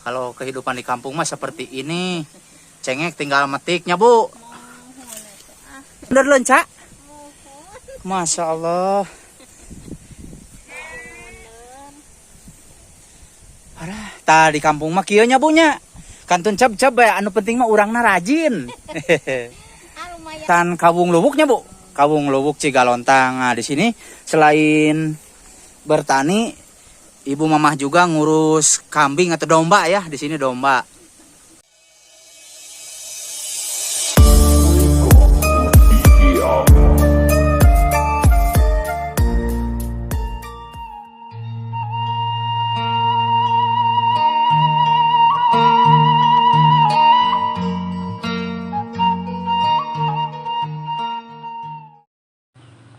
Kalau kehidupan di kampung mah seperti ini. Cengek tinggal metiknya, Bu. Bener leunca? Masya Allah. Alah, tah di kampung mah kieu nya, Bu nya. Kantun ceb-ceb ya, anu penting mah urangna rajin. Tan Kawung Luwuknya, Bu. Kawung Luwuk Cigalontang. Nah, di sini selain bertani, Ibu Mamah juga ngurus kambing atau domba ya. Di sini domba.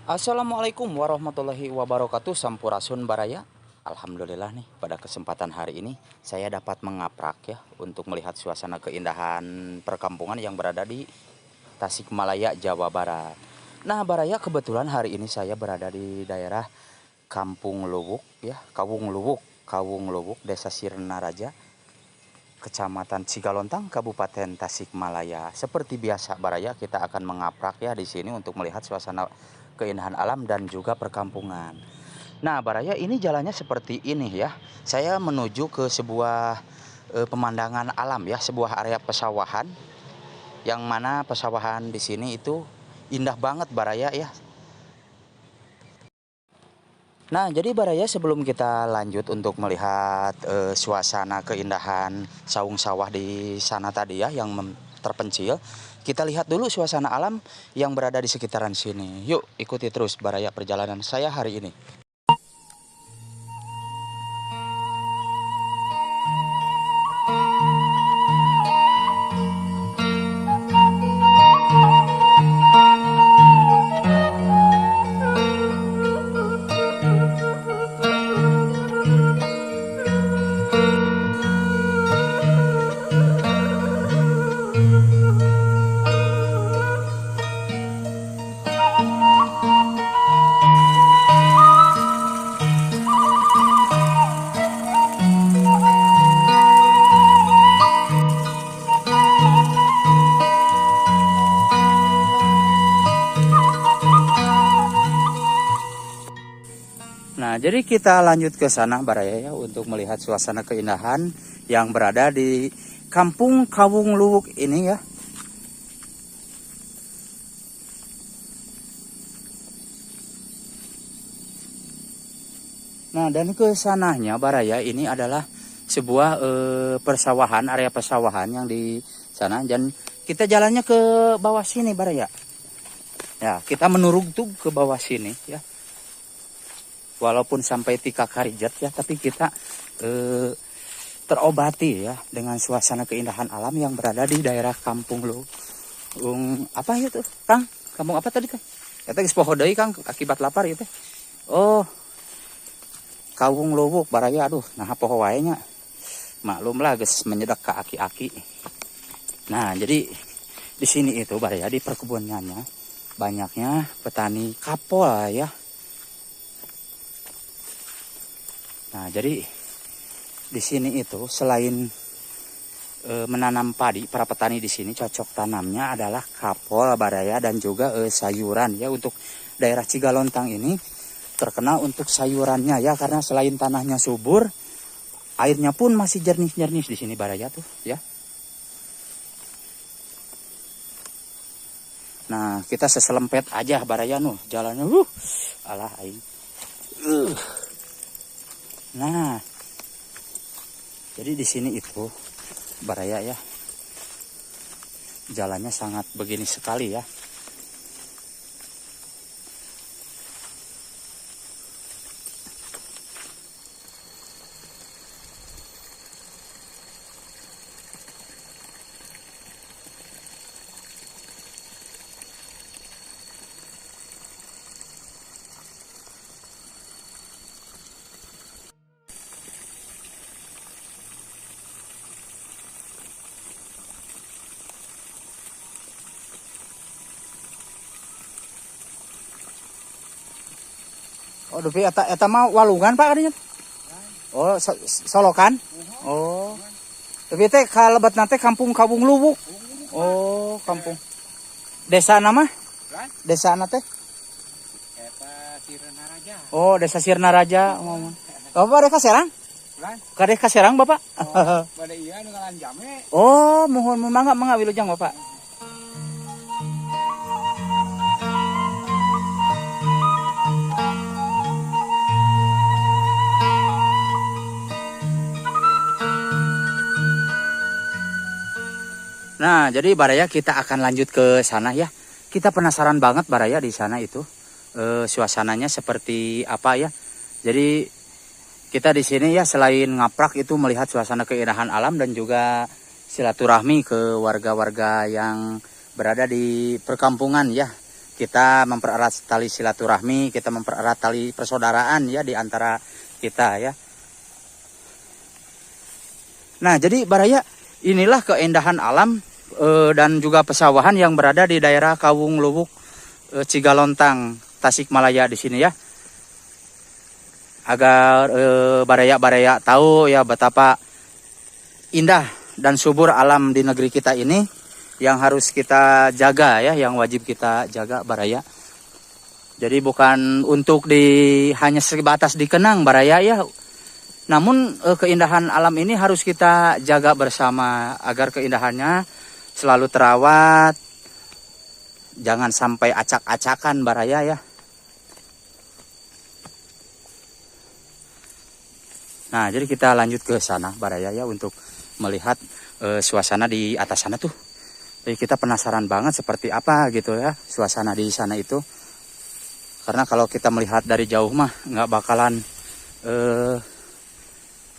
Assalamualaikum warahmatullahi wabarakatuh. Sampurasun baraya. Alhamdulillah nih, pada kesempatan hari ini saya dapat mengaprak ya untuk melihat suasana keindahan perkampungan yang berada di Tasikmalaya, Jawa Barat. Nah baraya, kebetulan hari ini saya berada di daerah Kampung Luwuk ya, Kawung Luwuk, Kawung Luwuk, Desa Sirnaraja, Kecamatan Cigalontang, Kabupaten Tasikmalaya. Seperti biasa baraya, kita akan mengaprak ya di sini untuk melihat suasana keindahan alam dan juga perkampungan. Nah baraya, ini jalannya seperti ini ya. Saya menuju ke sebuah pemandangan alam ya, sebuah area pesawahan, yang mana pesawahan di sini itu indah banget baraya ya. Nah jadi baraya, sebelum kita lanjut untuk melihat suasana keindahan saung sawah di sana tadi ya yang terpencil, kita lihat dulu suasana alam yang berada di sekitaran sini. Yuk ikuti terus baraya perjalanan saya hari ini. Nah, jadi kita lanjut ke sana baraya ya untuk melihat suasana keindahan yang berada di Kampung Kawung Luwuk ini ya. Nah, dan ke sananya baraya ini adalah sebuah persawahan, area persawahan yang di sana, dan kita jalannya ke bawah sini baraya. Ya, kita menuruk tuh ke bawah sini ya. Walaupun sampai 3 karijat ya, tapi kita terobati ya dengan suasana keindahan alam yang berada di daerah Kampung Luwuk. Apa itu, Kang? Kampung apa tadi, Kang? Eta geus poho deui, Kang, akibat lapar ieu teh. Oh. Kawung Luwuk baraya, aduh, nah poho wae nya. Maklumlah geus menyedak ke aki-aki. Nah, jadi di sini itu baraya di perkebunannya banyaknya petani kapol ya. Nah, jadi di sini itu selain menanam padi, para petani di sini cocok tanamnya adalah kapol baraya dan juga sayuran ya. Untuk daerah Cigalontang ini terkenal untuk sayurannya ya, karena selain tanahnya subur, airnya pun masih jernih-jernih di sini baraya tuh ya. Nah, kita seselempet aja baraya nuh jalannya, alah aing. Nah, jadi di sini itu baraya ya, jalannya sangat begini sekali ya. Oh, dupi eta mah walungan Pak adanya. Oh, solokan? Oh. Tapi teh kalebetna teh Kampung Kawung Luwuk. Oh, kampung. Desa nama? Desa teh? Eta Sirnaraja. Oh, Desa Sirnaraja. Muhun. Bapak rek ka Serang? Kadek ka Serang, Bapak? Oh, bade ieu anu ngalan jame. Oh, muhun, mangga mangga, wilujeng, Bapak. Nah, jadi Baraya, kita akan lanjut ke sana ya. Kita penasaran banget, Baraya, di sana itu suasananya seperti apa ya. Jadi kita di sini ya selain ngaprak itu melihat suasana keindahan alam dan juga silaturahmi ke warga-warga yang berada di perkampungan ya. Kita mempererat tali silaturahmi, kita mempererat tali persaudaraan ya di antara kita ya. Nah, jadi Baraya, inilah keindahan alam dan juga pesawahan yang berada di daerah Kawung Luwuk, Cigalontang, Tasikmalaya di sini ya. Agar baraya-baraya tahu ya betapa indah dan subur alam di negeri kita ini yang harus kita jaga ya, yang wajib kita jaga, Baraya. Jadi bukan untuk di hanya sebatas dikenang, Baraya ya. Namun keindahan alam ini harus kita jaga bersama agar keindahannya selalu terawat. Jangan sampai acak-acakan, Baraya ya. Nah, jadi kita lanjut ke sana, Baraya ya, untuk melihat suasana di atas sana tuh. Jadi kita penasaran banget seperti apa gitu ya suasana di sana itu. Karena kalau kita melihat dari jauh mah nggak bakalan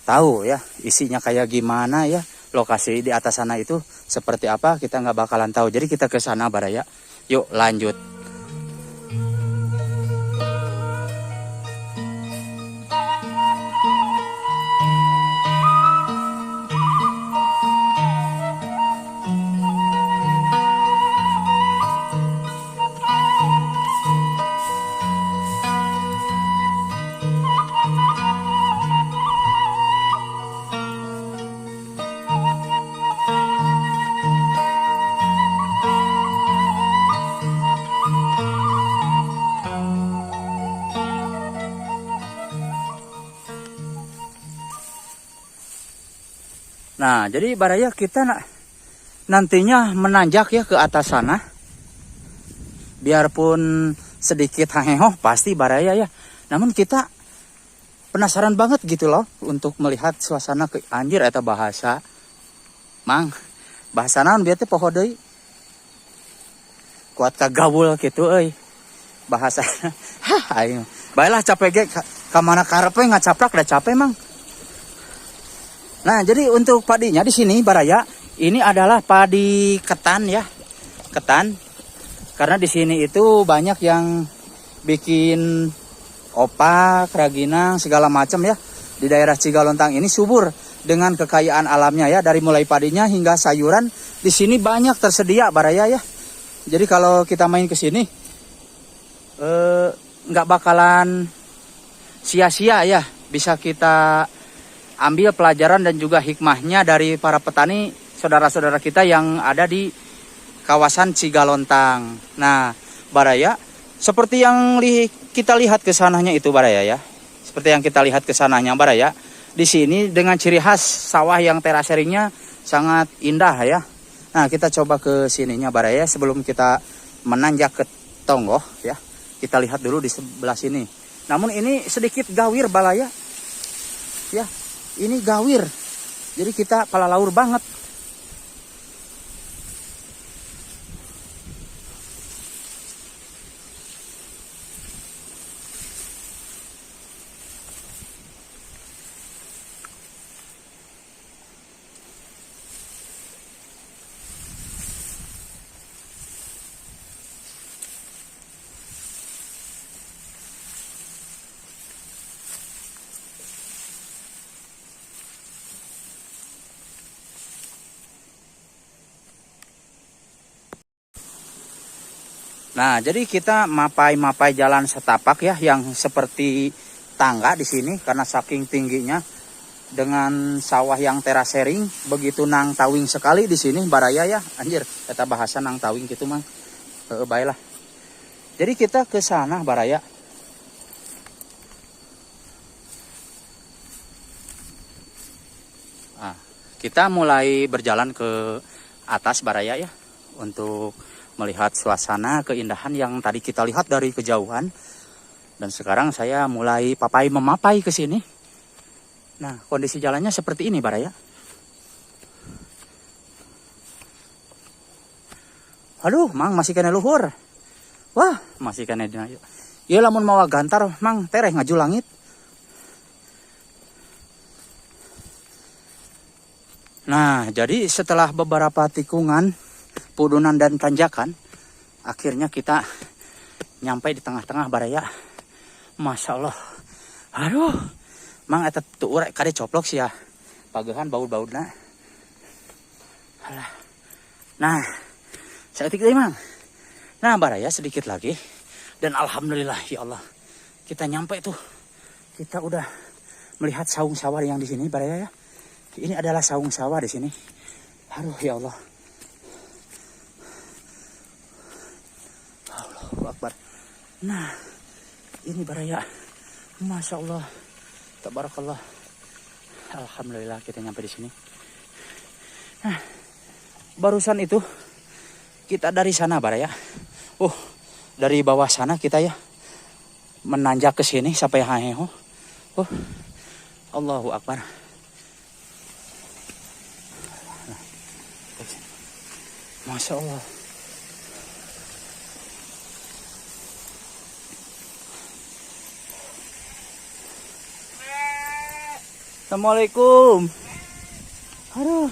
tahu ya isinya kayak gimana ya, lokasi di atas sana itu seperti apa kita nggak bakalan tahu. Jadi kita ke sana, Baraya. Yuk lanjut. Nah, jadi Baraya, kita nantinya menanjak ya ke atas sana. Biarpun sedikit hahehoh pasti, Baraya ya. Namun kita penasaran banget gitu loh untuk melihat suasana ke anjir eta bahasa. Mang, bahasa naon bieu teh, poho deui. Kuat kagawul gitu euy. Bahasa. Hah, aing. Baiklah, capek ge ka mana karepe ngacaprak dah capek, Mang. Nah, jadi untuk padinya di sini, Baraya, ini adalah padi ketan ya. Ketan. Karena di sini itu banyak yang bikin opak, rengginang, segala macam ya. Di daerah Cigalontang ini subur dengan kekayaan alamnya ya, dari mulai padinya hingga sayuran di sini banyak tersedia, Baraya ya. Jadi kalau kita main ke sini nggak bakalan sia-sia ya, bisa kita ambil pelajaran dan juga hikmahnya dari para petani saudara-saudara kita yang ada di kawasan Cigalontang. Nah, Baraya, seperti yang kita lihat ke sananya itu, Baraya ya. Seperti yang kita lihat ke sananya, Baraya. Di sini dengan ciri khas sawah yang teraseringnya sangat indah ya. Nah, kita coba ke sininya, Baraya, sebelum kita menanjak ke tonggoh ya. Kita lihat dulu di sebelah sini. Namun ini sedikit gawir, Baraya. Ya, ini gawir. Jadi kita palalaur banget. Nah, jadi kita mapai-mapai jalan setapak ya yang seperti tangga di sini karena saking tingginya Dengan sawah yang terasering begitu nang tawing sekali di sini baraya ya. Anjir, eta bahasa nang tawing gitu mang. Heeh, baiklah. Jadi kita ke sana baraya. Nah, kita mulai berjalan ke atas baraya ya untuk melihat suasana keindahan yang tadi kita lihat dari kejauhan. Dan sekarang saya mulai papai memapai ke sini. Nah, kondisi jalannya seperti ini baraya. Aduh, mang masih kena luhur. Wah, masih kena dina. Ieu lamun mawa gantar, mang tereh ngaju langit. Nah, jadi setelah beberapa tikungan, pudunan dan tanjakan, akhirnya kita nyampe di tengah-tengah baraya. Masya Allah. Aduh, mang eta tuur kade coplok sih ya. Pagehan baud-baudna. Alah. Nah, saeutik deui mang. Nah, baraya sedikit lagi dan alhamdulillah ya Allah. Kita nyampe tuh. Kita udah melihat saung sawah yang di sini baraya ya. Ini adalah saung sawah di sini. Aduh ya Allah. Allahu Akbar. Nah, ini baraya. Masya Allah. Tabarakallah. Alhamdulillah kita nyampe di sini. Nah, barusan itu kita dari sana baraya. Dari bawah sana kita ya menanjak ke sini sampai haheho. Allahu Akbar. Nah, Masya Allah. Assalamualaikum. Aduh.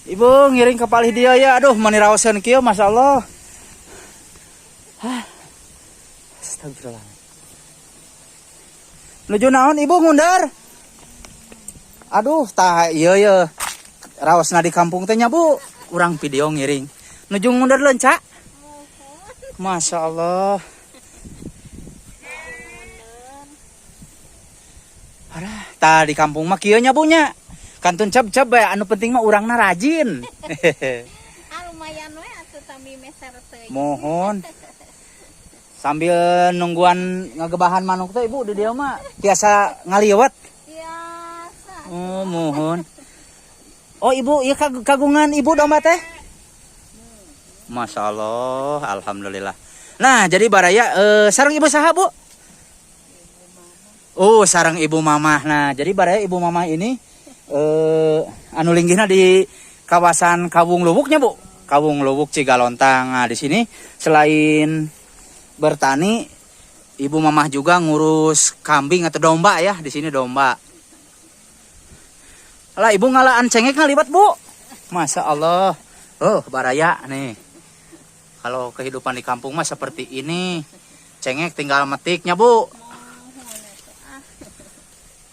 Ibu ngiring ke palih dia ya. Aduh, mani raoseun kieu Masya Allah. Hah. Astagfirullah. Nuju naon ibu ngundar? Aduh, tah ieu ye. Raosna di kampung teh nya Bu. Urang video ngiring. Nuju ngundar leunca? Masya Allah. Alah, tah di kampung mah kieu nya Bu nya. Kantun ceb-ceb bae, anu penting mah urangna rajin. Ah, lumayan we atuh sami meser teuing. Mohon. Sambil nungguan ngagebahan manuk teh Ibu di dieu mah tiasa ngaliwet. Tiasa. Oh, mohon. Oh, Ibu, ieu kagungan Ibu domba teh? Masya Allah, alhamdulillah. Nah, jadi baraya sareng Ibu saha, Bu? Oh, sareng Ibu Mamah. Nah, jadi baraya Ibu Mamah ini anu linggihna di kawasan Kawung Luwuknya, Bu. Kawung Luwuk Cigalontang. Nah, di sini selain bertani, Ibu Mamah juga ngurus kambing atau domba ya, di sini domba. Lah, Ibu ngalaan cengek ngaliwat, Bu. Masya Allah. Oh, baraya nih. Kalau kehidupan di kampung mah seperti ini. Cengek tinggal metiknya, Bu.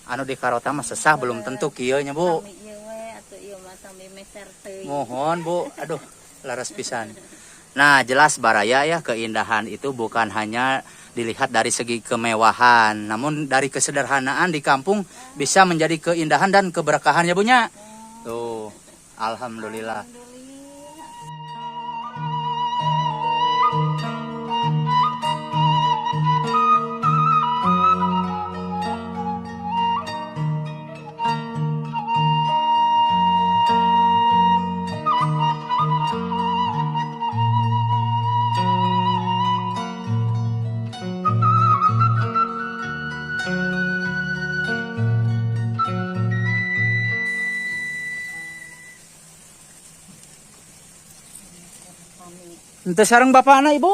Anu di karota mah sesah belum tentu kieu nya, Bu. Sami ieu we atuh ieu mah sami meser teuing. Mohon, Bu. Aduh, laras pisan. Nah, jelas baraya ya, keindahan itu bukan hanya dilihat dari segi kemewahan, namun dari kesederhanaan di kampung bisa menjadi keindahan dan keberkahan ya, Bu nya. Tuh, alhamdulillah. Ente sareng bapakna Ibu?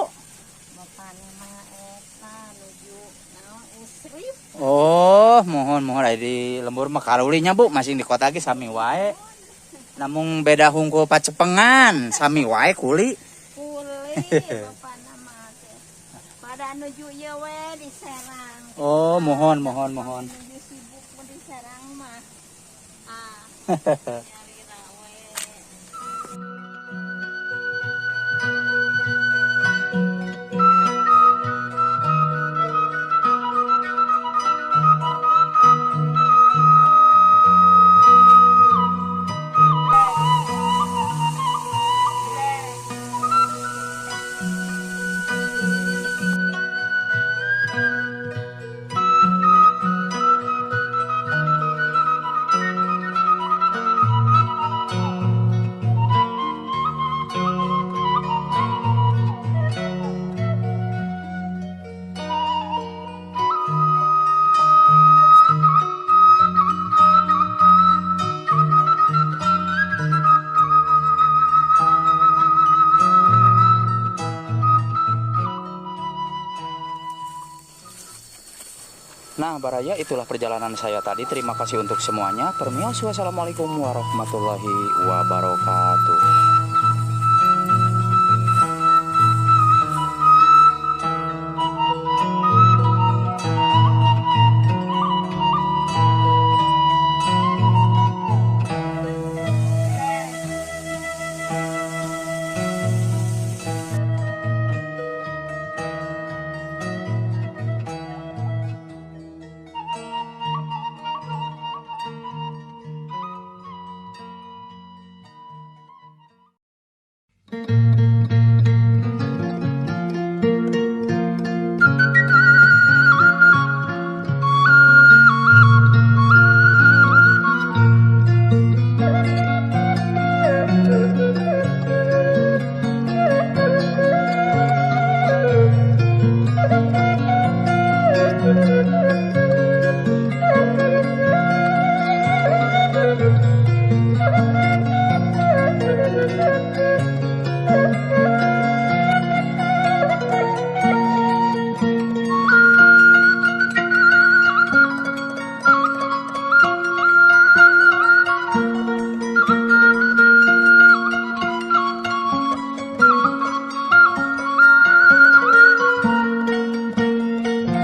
Bapakna mah eta nuju naon usrip. Oh, mohon mohon aya di lembur mah karulinya Bu, masih di kota ge sami wae. Namung beda hungkul pacepengan, sami wae kuli. Kuli bapakna mah teh. Pada nuju ieu we di Serang. Oh, mohon mohon mohon. Nuju sibuk mah di Serang mah. Ah. Nyalira we. Nah, Baraya, itulah perjalanan saya tadi. Terima kasih untuk semuanya. Permios, wassalamualaikum warahmatullahi wabarakatuh.